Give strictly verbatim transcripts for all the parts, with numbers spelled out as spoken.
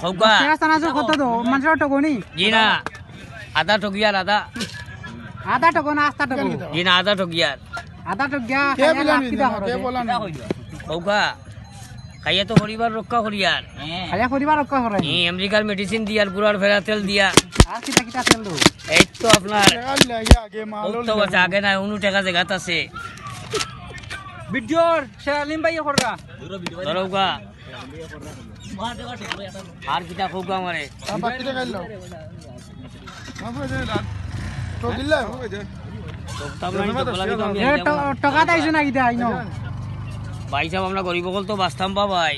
কউক্কা। টেকা চানাচুর কত দেও? মানষরে ঠগো নি? জি না, আধা ঠগিয়ার আধা। আধা ঠগো না আস্তা ঠগো? জি না, আধা ঠগিয়ার। আধা ঠগিয়া কে খাইয়া বিলা লাভ কিতা করো? কউক্কা, খাইয়া তো পরিবার রক্ষা করিয়ার। খাইয়া পরিবার রক্ষা করো? ই আমেরিকার মেডিসিন দিয়ার, গুড়ার ফেরা তেল দিয়া। আর কিতা কিতা তেল দেও? এই তো আপনার আগে মাল তো আছে, আগে নাই, উনু টেকা জাগাত আছে। ভিডিওর শের আলিম ভাই কররা। ধরউক্কা। আর কিতা কউক্কা আমারে? ঠগিলা। ঠগতা নাই, ঠগলা কিতা আমি এ, আইলাম না। ঠগাত আইছো না কিতা আইনো? ভাইসাব, আমরা গরিব অকল তো বাঁচতাম বা ভাই।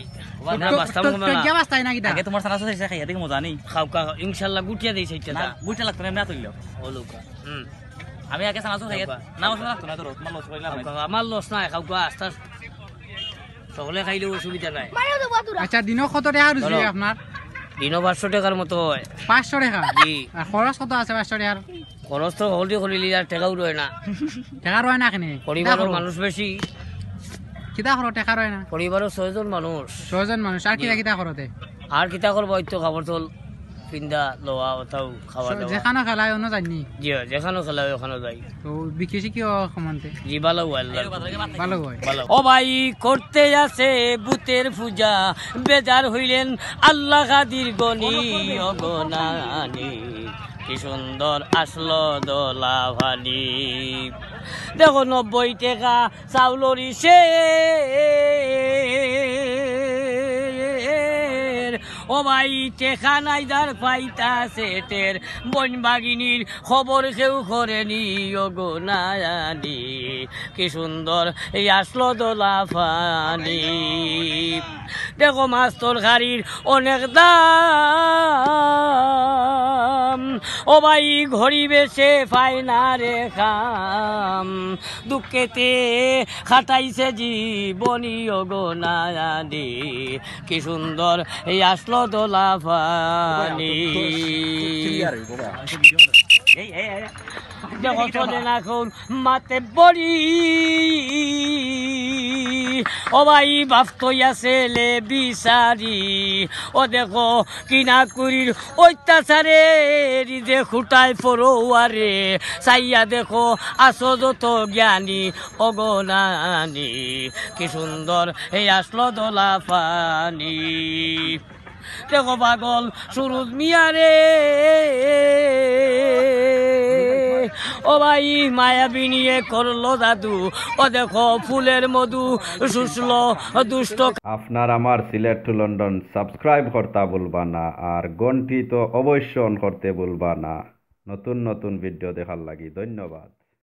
আমরা বাঁচতাম কমে না। ঠগিয়া বাঁচতায় না কিতা? আগে তুমার চানাচুর খাইয়া দেখি মজা নি। খাউক্কা, ইনশাআল্লাহ গুটিয়া দেই সেইটা। না, গুটিয়া লাগতো না, এমনে তুললো। অউক্কা। হুম। আমি আগে চানাচুর খাইয়া, খাউক্কা। না, অসুবিধা লাগতো না, ধরো, তুমার লস করিলাম না। খাউক্কা, আমার লস নাই, খাউক্কা, আস্তে আস্তে। সকলে খাইলেও অসুবিধা নাই। আচ্ছা, দিনো কত টেকা রুজি অয় আপনার? দিনো পাঁচশো টেকার মতো অয়। পাঁচশো টেকা? জি। আর খরচ কত আছে পাঁচশো টেকার? খরচ তো হকলটি করিলিয়ার, টেকাও রয় না। টেকা রয় না কেনে? পরিবারর মানুষ বেশি। কিতা করো, টেকা রয় না? পরিবারর ছয়জন মানুষ। ছয়জন মানুষ, আর কিতা জি। কিতা করো তে? আর কিতা করবো, ওই তো কাপড় চোপড় পিন্দা, লওয়া, ওটাও খাওয়া দাওয়া। যেখানো খেলায়, অনো যাইনি? জি, যেখানো খেলায়, ওখানো যাই। তো বিক্রি শিকিও কমানতে? জি, ভালা অয়, আল্লাহ। ভালা অয়। ভালা। ও ভাই, করতে আছে ভূতের পূজা, বেজার হইলেন আল্লাহ কাদির গনি অগনানি। কি সুন্দর আসলো দোলা পানি। দেখো, নব্বই টেকা চাউলর ইসের। ও ভাই, টেকা নাই যার পাইতাছে টের, বইন ভাগিনীর খবর কেউ করেনি অগনানি। কি সুন্দর এই আসলো দোলা পানি। দেখো, মাছ তরকারির অনেক দাম। ও ভাই, গরিবে সে পায় না রে কাম। দুঃখেতে কাটাইছে জীবনী অগনানি। কি সুন্দর এই আসলো দোলা পানি। এই, এই, এই। দেখো, চলে না এখন মাতে বড়ি। ও ভাই, বাপ তো আছে লে বিচারি। ও দেখো, কিনা কুড়ির অত্যাচারে যে খুঁটায় পড়ো আরে। চাইয়া দেখো, আসো যত জ্ঞানী অগনানি। কি সুন্দর এই আসলো দোলা পানি। দেখো পাগল সুরুজ মিয়ারে, ও ভাই, মায়াবিনীয়ে করলো জাদু। ও দেখো, ফুলের মধু শুষলো দুষ্ট। আপনার আমার সিলেট to লন্ডন subscribe করতা ভুলবা না, আর ঘন্টি তো অবশ্য on করতে ভুলবা না, নতুন নতুন ভিডিও দেখার লাগি। ধন্যবাদ।